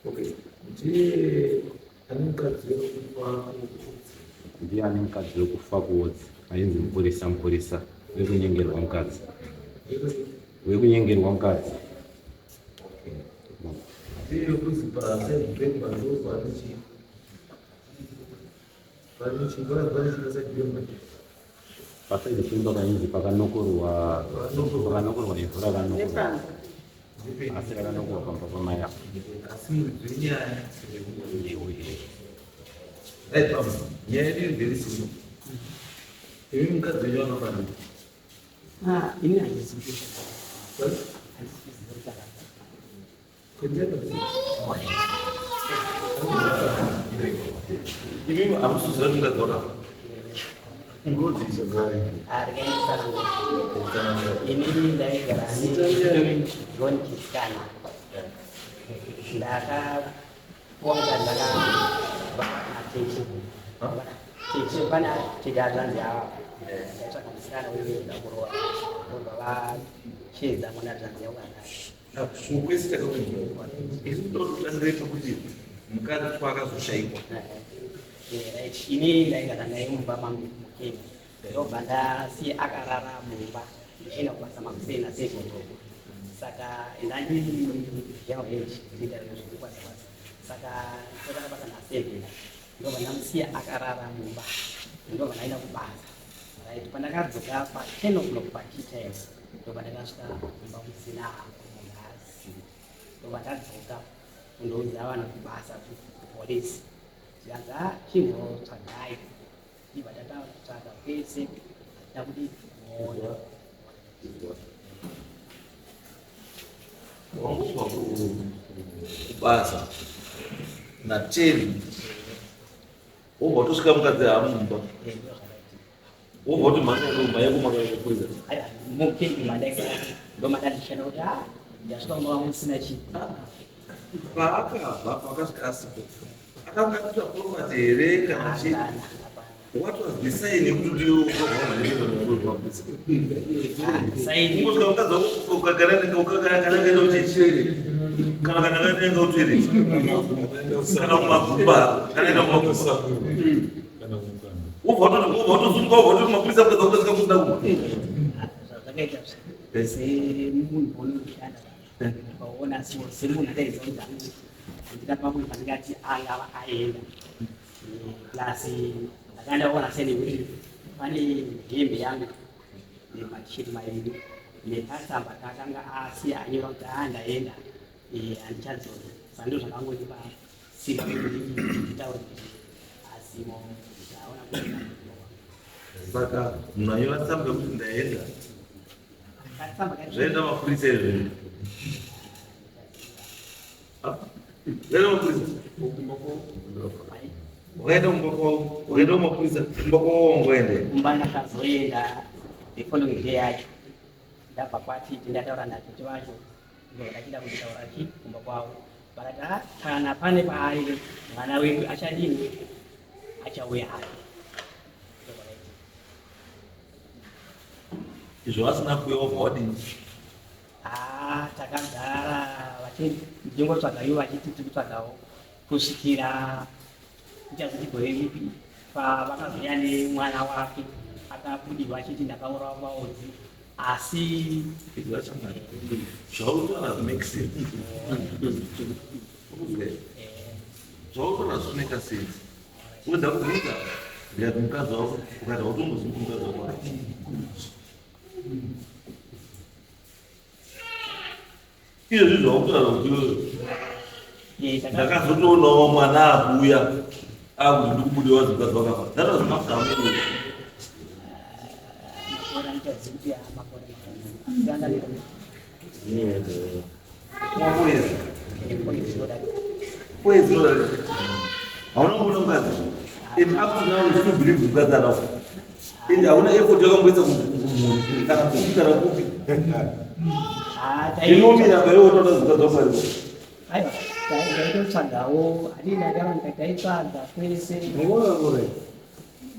Okay. Ndiye ane mukadzi wekufa kuodzi. Ndiye ane mukadzi wekufa kuodzi ainzi mupurisa mupurisa wekunyengerwa mukadzi. Wekunyengerwa mukadzi. Okay. Ndiye wekuzi paside bemba ndo pane chii? Pane chii? Pane chii paside bemba? Paside pemba painzi pakanokorwa pakanokorwa ivhu rakanokorwa. Asi rakanokorwa pamba pamai apo. Asi muridzi wenyaya Ndiwe. Right, baba. Nyaya yedu iri very simple. Imi mukadzi wenyu akafa nei? Ah, ini handizivi. Sorry? Handizivi kuti akafa. Imi hamusi kuziva kuti mukadzi wakafa. Ah, inini ndaigara neJohn Chisikana. Ndakapuwa mukadzi ndakabva natete. Tete pana tete hazvanzi ava. Ndaitsvaka musikana uyu wekuda kuroora. Ndobva vachedza mwana hazvanzi yangu akadai. Ukwesi takakunzwa. Isu toda kutangire pekuti mukadzi paakazoshaikwa. Right. Ini ndaigara naye mumba mangu mukeni. Ndobva ndasiya akarara mumba ndichienda kubasa makuseni na7 o'clock. Saka ndandiri general head ndichiita zvekubasa basa. Saka ndotanga basa na7 ndobva ndamusiya akarara mumba ndobva ndaenda kubasa. Right. Pandakadzoka pa 10 o'clock pa tea time ndobva ndakasvika mumba musina munhu asina. Ndobva ndadzoka kundoudza vanhu kubasa kupolisi. Zvikanzi "Ah, chimbotsvagai." Ndibva tatatsvaga kwese hatina kuti kuona. Wangobva kubasa na10 wobva watosvika mukadzi haamumba. Eh, ndizvo zvakaitika. Wobva kuti mhanya mhanya kumakakukwidza. Aiwa, mukeni mandaigara ndomada ndichienda kuti ah, ndasvika mumba mangu musina chii. Paakabva paakasvika asipo akanga atuta property here kana chii? Hapana, hapana. What was the sign yekuti ndiyo Sign. Kungosvika mukadzi wako ukagara ukagara kana kaenda kuchechi kana kana kaenda kutoilet kana kumagumba kana enda kumagumba wobva watosunga wobva watoti mapurisa mukadzi wako asvika kusina kumba. Zvakaita semunhu unoshanda ukaona semunhu akaedza kuti hangu handina pamwe pandingati angava aenda. Plus ndakanga ndaona senekuti pane hembe yangu nematisheti mairi nekatsamba kakanga asiya anyora kuti aa ndaenda handichadzoki. Saka ndizvo zvakangondipa simba rekuti nditaure kuti asimo ndaona kuti Saka munhu anyora tsamba yekuti ndaenda katsamba kacho zvaenda mapurisa izvozvo. Zvaenda mapurisa. Wakaenda kumba kwavo, wakaenda kumapurisa, kumba kwavo wangoenda. Kumba ndakazoenda the following day yacho ndabva kwatiti ndataura natete vacho ndobva ndachida kutaura chi kumba kwavo vakati "Ah, kana pane paari mwana wedu achadini achauya hake." Ndozvakaitika. Izvo vasina kuuya wabva wadini? Ah, takagara ndichingotsvaga ivo vachiti tiri kutsvagawo kusvikira ndichazoti gore ripi pavakazouya nemwana wake akabudirwa achiti ndakaurawa kwaodzi asi Zvautaura make sense. Ukuzwa? Zvautaura zvinoita sense. Unoda kubvunza ndikati mukadzi wako ukati hautombozivi kuti mukadzi wako akafa. Izvozvi zvaukutaura kuti iwewe ndakazotoonawo mwana akuuya akuti ndikubude wazi mukadzi wakafa. That was after how many years? Makore andichazivi kuti makore mangani. 4 years. 4 years inodarika. Hauna kuona mukadzi. And up to now you still believe kuti mukadzi akafa. And hauna effort yakamboisa kumhuri kana kupi kana kupi. Inomira pa iwe wotoda mukadzi wako aripo. Aiwa, ndaitotsvagawo handii ndakara ndikati taitsvaga kwese.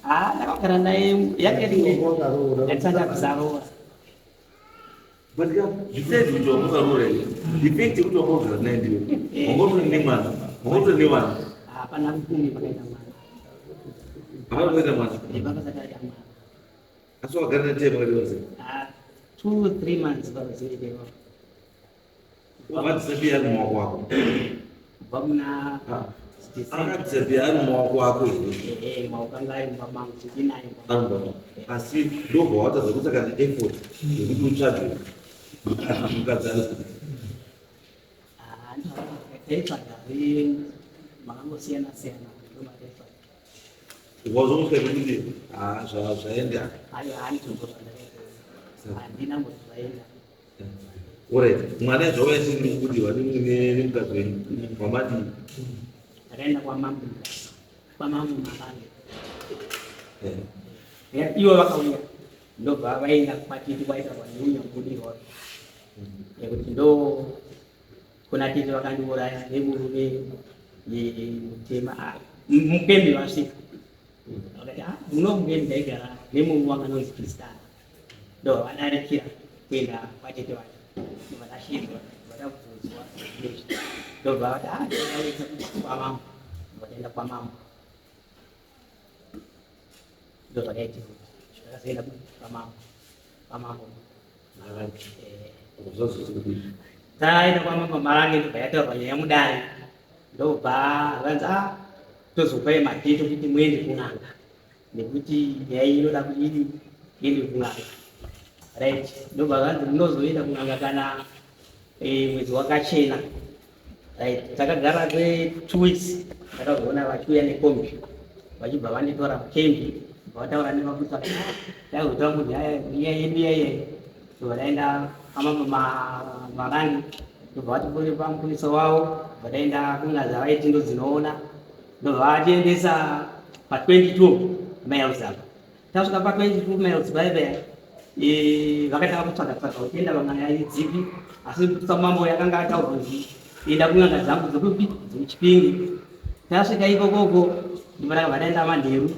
Ah, ndakagara naye yake rimwe ndandisati kusaroora. But ka besides kuti wamakaroora here, the fact yekuti wakagara naye ndiwe, wangotori nemwana, wangotori nevana. Hapana mukumi pakaita mwana. Hapana pakaita mwana. Pakasati aita mwana. Asi wakagara naye makati sei? Ah, 2, 3 months vakazivekewa. Wakadisappear ari mumaoko ako. Kubva muna December. Akadisappear ari mumaoko ako here? Ehe, maoko anga ari mumba mangu, ndinaye mumba Ari mumba mako. Asi ndobva watadza kuita kana effort yekuti utsvage mukadzi ari kupi. Ah, taitsvaga makangosiyana siyana, ndomataitsvaga. Wazosvika pekuti ah, zvaenda. Ayo, handizvo zvandakaita, handina mboti zvaenda. Alright, mwana zvauya chiri kubudirwa nemukadzi wenyu, wamadii? Ndakaenda kwamambo, kwamambo Marange. Ivo vakauya, ndobva vaenda kwatiti kwaitaurwa neuya mubudirwa nekuti ndo kuna tete vakandiuraya nemurume mutema. Ah, mukembi vasvika vakati, "Ah, muno mukembi ndaigara nemurume wanga anonzi Kristana." Ndo vadarikira kuenda kwatete vacho, ndobva vadabvunzwa, ndobva vati, "Ah, ndinoda kwamambo." Vakaenda kwamambo, ndo zvakaitika. Zvakazoenda kwamambo, kwamambo Marange. Taenda kwamambo Marange, ndobva yataurwa nyaya mudare, ndobva vanzi, "A, tozopai madheti kuti muende kun'anga, nekuti nyaya iyi inoda kuti idi iende kun'anga." Right, ndobva vanzi munozoenda kun'anga kana mwedzi wakachena. Right, takagara kwe 2 weeks. Takazoona vachiuya nekombi, vachibva vanditora mukembi, vataura nemakuti tazotora munhu nyaya yedu iyaiyi. Ndobva taenda kwamambo Marange, ndobva vatipore pamupurisa wavo, bva taenda kun'anga vaiti ndo dzinoona, ndobva vatiendesa pa22 miles apa. Tasvika pa22 miles paipaya, vakatanga kutsvaga tsvaga kuti vang'anga dzipi, asi samambo yakanga ataurwa kunzi enda kun'anga dzangu dzekupi, dzekuChipingi. Tasvika ikokoko, ndobva takabva taenda manheru,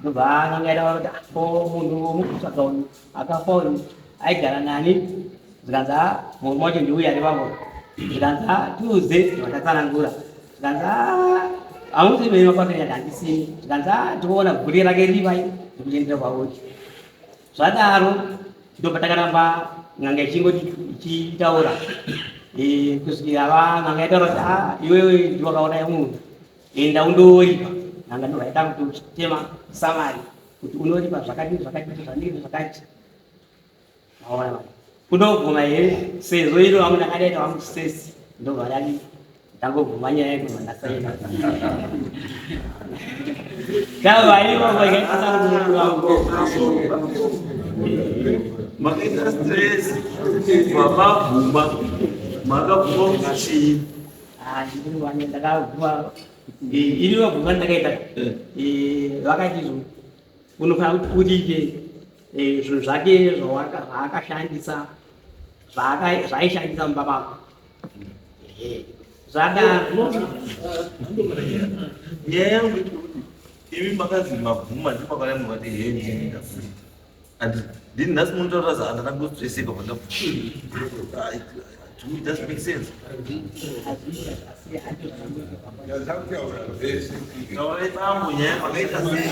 ndobva n'anga yaitaura kuti, "Ah, ko munhu womukutsvaga uyu akafa uyu aigara nani?" Zvikanzi, "Ah, murume wacho ndiuyu ari papo." Zvikanzi, "Ah, tiudze." Vatatsanangura. Zvikanzi, "Ah, hamusi mene makwatonyati handisini." Zvikanzi, "Ah, tikuona bvuri rake rivai ndikuendera kwauri." Zvadaro ndobva takaramba n'anga ichingoti ichitaura kusvikira n'anga yataura kuti, "Ah, iwewe ndiwakauraya munhu, enda undoripa." N'anga ndobva yatanga kutotema samari kuti unoripa zvakati zvakati zvakati zvakati. Maona manje kundobvuma here, sezvo iro vangu ndakadaita vangu stress, ndobva ndadi ndangobvuma nyaya yekubva ndasaina kava ivo vakaita vangu. Makaita stress, mamabvuma, makabvuma kuti chii? Ah, ndiri ndakabvuma irivo bvuma ndakaita. Vakati izvo unofanira kuti uripe zvinhu zvake zvaakashandisa, zvaaishandisa mumba mako. Ehe. Zvadaro Nyaya yangu iri kuti imi makazi mabvuma, ndimakana mukati he ndini ndabvuma, and ndini nhasi munotaura za handana kustresseka pandabvuma. To me it doesn't make sense. Hazviiti, asi handizvo. Taurai bambo, nyaya makaita sei?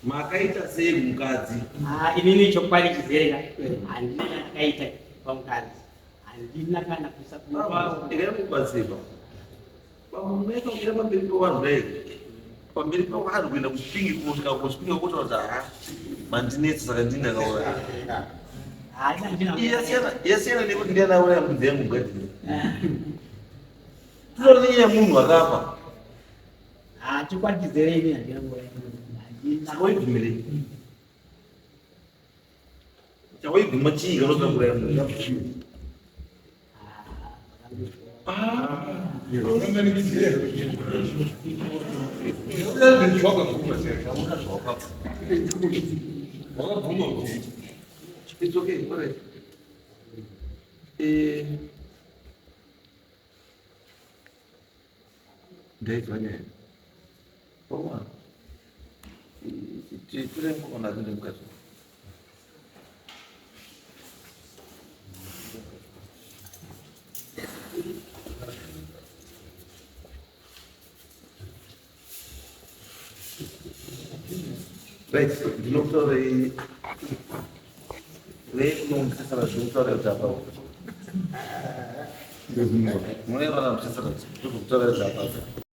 Makaita sei mukadzi? Ah, inini chokwadi chizere handina ndakaita pamukadzi, handina kana kuisa kumaoko. Ndikamubatsira bambo, munoita kumira pamberi pevanhu dai, pamberi pevanhu, kuenda kuChipingi, kusvika kuChipingi kutaura kuti ha, mandinetsa, saka ndini ndakauraya. Yasiyana nekuti ndiani auraya mbudzi yangu mugadheni. Tinotaura nenyaya yemunhu akafa. Chokwadi chizere ini handina kuuraya munhu. Handina. Saka waibvumirei? Chawaibvuma chii kana usina kuuraya munhu? Ah, Hauna zvawakabva. It's okay, all right. Ndaizwa nyaya. Pawana. Tire mukona tinde mukadzi. Right, ndinokutaurei vekunomusesana zvekutaura kuti apa munoevana musesana zvekutaura kuti apa.